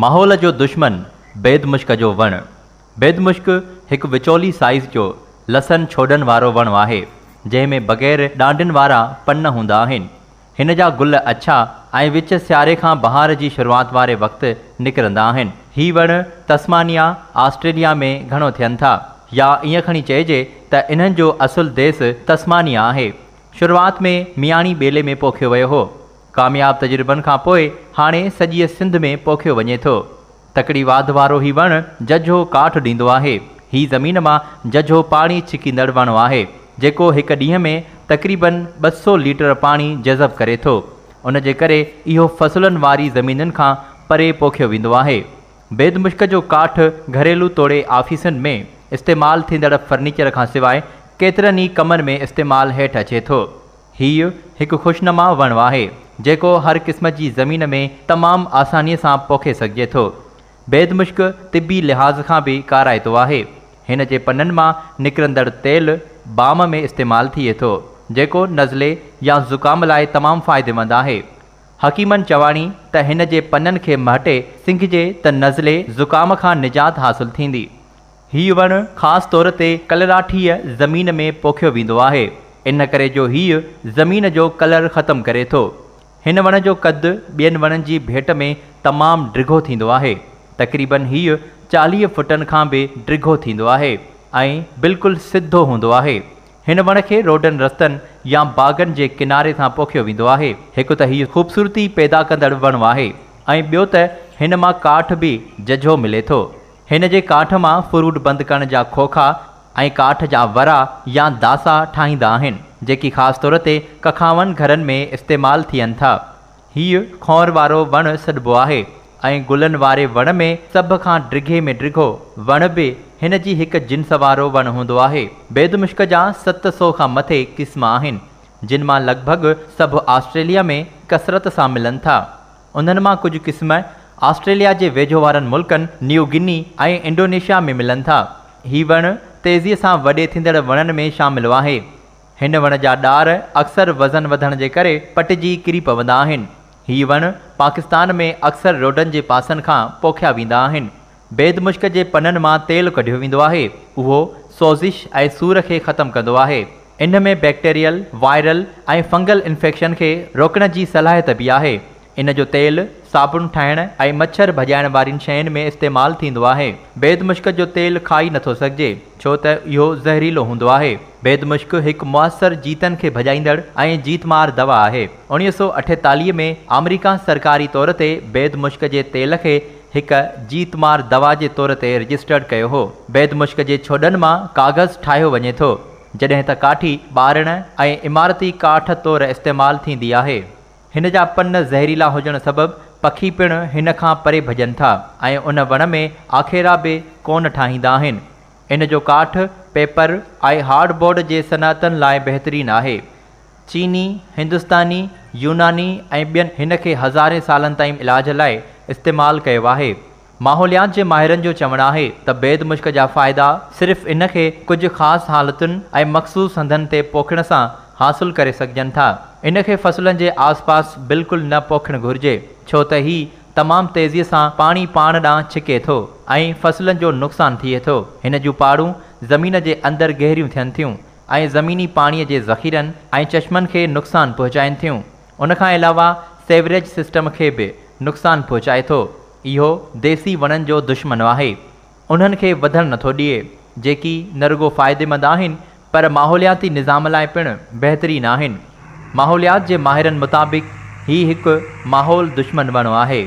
ماحول جو دشمن بيد مشڪ جو وڻ. بيد مشڪ هڪ وچولي سائيز جو لسن ڇوڏن وارو وڻ آهي، جنهن ۾ بغير ڏانڊين وارا پن هوندا آهن. هن جا گل اڇا ۽ وچ سياري کان بهار جي شروعات واري وقت نڪرندا آهن. هي وڻ تسمانيا، آسٽريليا ۾ گهڻو ٿين ٿا يا ائين کڻي چئجي ته انهن جو اصل ديس تسمانيا آهي. شروعات ۾ مياڻي ٻيلي ۾ پوکيو ويو هو. ڪامياب تجربن کان پوء هاڻي سڄيء سنڌ ۾ پوکيو وڃي ٿو. تڪڙي واڌ وارو هي وڻ ججهو ڪاٺ ڏيندو آهي. هي زمين مان ججهو پاڻي ڇڪيندڙ وڻ آهي، جيڪو هڪ ڏينهن ۾ تقريبن 200 ليٽر پاڻي جذب ڪري ٿو. ان جي ڪري اهو فصلن واري زمينن کان پري پوکيو ويندو آهي. بيد مشڪ جو ڪاٺ گهريلو توڙي آفيسن ۾ استعمال ٿيندڙ فرنيچر کان سواء ڪيترن ئي ڪمن ۾ استعمال هيٺ اچي ٿو. هيء هڪ خوشنما وڻ آهي، جيڪو هر قسم جي زمين ۾ تمام آسانيء سان پوکي سگهجي ٿو. بيد مشڪ طبي لحاظ کان به ڪارائتو آهي. هن جي پنن مان نڪرندڙ تيل بام ۾ استعمال ٿئي ٿو، جيڪو نزلي يا زڪام لاء تمام فائديمند آهي. حڪيمن چواڻي ته هن جي پنن کي مهٽي سنگهجي ته نزلي، زڪام کان نجات حاصل ٿيندي. هيء وڻ خاص طور تي ڪلراٺيء زمين ۾ پوکيو ويندو آهي، ان ڪري جو هيء زمين جو ڪلر ختم ڪري ٿو. هن وڻ جو قد ٻين وڻن جي ڀيٽ ۾ تمام ڊگهو ٿيندو آهي. تقريبن هيء 40 فٽن کان به ڊگهو ٿيندو آهي ۽ بلڪل سڌو هوندو آهي. هن وڻ کي روڊن رستن يا باغن جي ڪناري سان پوکيو ويندو آهي. هڪ ته هيء خوبصورتي پيدا ڪندڙ وڻ آهي ۽ ٻيو ته هن مان ڪاٺ به ججهو ملي ٿو. هن جي ڪاٺ مان فروٽ بند ڪرڻ جا کوکا ۽ ڪاٺ جا ورا يا داسا ٺاهيندا آهن، جيڪي خاص طور تي ڪکاون گهرن ۾ استعمال ٿين ٿا. هيء کؤنر وارو وڻ سڏبو آهي ۽ گلن واري وڻ ۾ سڀ کان ڊگهي ۾ ڊگهو وڻ به هن جي هڪ جنس وارو وڻ هوندو آهي. بيد مشڪ جا 700 کان مٿي قسم آهن، جن مان لڳ ڀڳ سڀ آسٽريليا ۾ ڪثرت سان ملن ٿا. انهن مان ڪجهه قسم آسٽريليا جي ويجهو وارن ملڪن نيو گني ۽ انڊونيشيا ۾ ملن ٿا. هي وڻ تيزيء سان وڏي ٿيندڙ وڻن ۾ شامل آهي. هن وڻ جا ڏار اڪثر وزن وڌڻ جي ڪري پٽجي ڪري پوندا آهن. هي وڻ پاڪستان ۾ اڪثر روڊن جي پاسن کان پوکيا ويندا آهن. بيد مشڪ جي پنن مان تيل ڪڍيو ويندو آهي. اهو سوزش ۽ سور کي ختم ڪندو آهي. ان ۾ بيڪٽيريل، وائرل ۽ فنگل انفيڪشن کي روڪڻ جي صلاحيت به آهي. ان جو تيل صابڻ ٺاهڻ ۽ مڇر ڀڄائڻ وارين شين ۾ استعمال ٿيندو آهي. بيد مشڪ جو تيل کائي نٿو سگهجي، ڇو ته اهو زهريلو هوندو آهي. بيد مشڪ هڪ مؤثر جيتن کي ڀڄائيندڙ ۽ جيتمار دوا آهي. 1948 ۾ آمريڪا سرڪاري طور تي بيد مشڪ جي تيل کي هڪ جيتمار دوا جي طور تي رجسٽرڊ ڪيو هو. بيد مشڪ جي ڇوڏن مان ڪاغذ ٺاهيو وڃي ٿو، جڏهن ته ڪاٺي ٻارڻ ۽ عمارتي ڪاٺ طور استعمال ٿيندي آهي. هن جا پن زهريلا هجڻ سبب پکي پڻ هن کان پري ڀڄن ٿا ۽ ان وڻ ۾ آکيرا به ڪونه ٺاهيندا آهن. ان جو ڪاٺ پيپر ۽ هارڊ بورڊ جي صنعتن لاء بهترين آهي. چيني، هندستاني، يوناني ۽ ٻين هن کي هزارين سالن تائين علاج لاء استعمال ڪيو آهي. ماحوليات جي ماهرن جو چوڻ آهي ته بيد مشڪ جا فائدا صرف ان کي ڪجهه خاص حالتن ۽ مخصوص هنڌن تي پوکڻ سان حاصل ڪري سگهجن ٿا. ان کي فصلن جي آس پاس بلڪل نه پوکڻ گهرجي، ڇو ته هي تمام تيزيء سان پاڻي پاڻ ڏانهن ڇڪي ٿو ۽ فصلن جو نقصان ٿئي ٿو. هن جون پاڙون زمين جي اندر گهريون ٿين ٿيون. ۽ زميني پاڻي جي ذخيرن ۽ چشمن کي نقصان پهچائين ٿيون. ان کان علاوه سيوريج سسٽم کي به نقصان پهچائي ٿو. اهو ديسي وڻن جو دشمن آهي. انهن کي وڌڻ نٿو ڏئي، جيڪي نه رڳو فائديمند آهن پر ماحولياتي نظام لاء پڻ بهترين آهن. ماحوليات جي ماهرن مطابق هي هڪ ماحول دشمن وڻ آهي.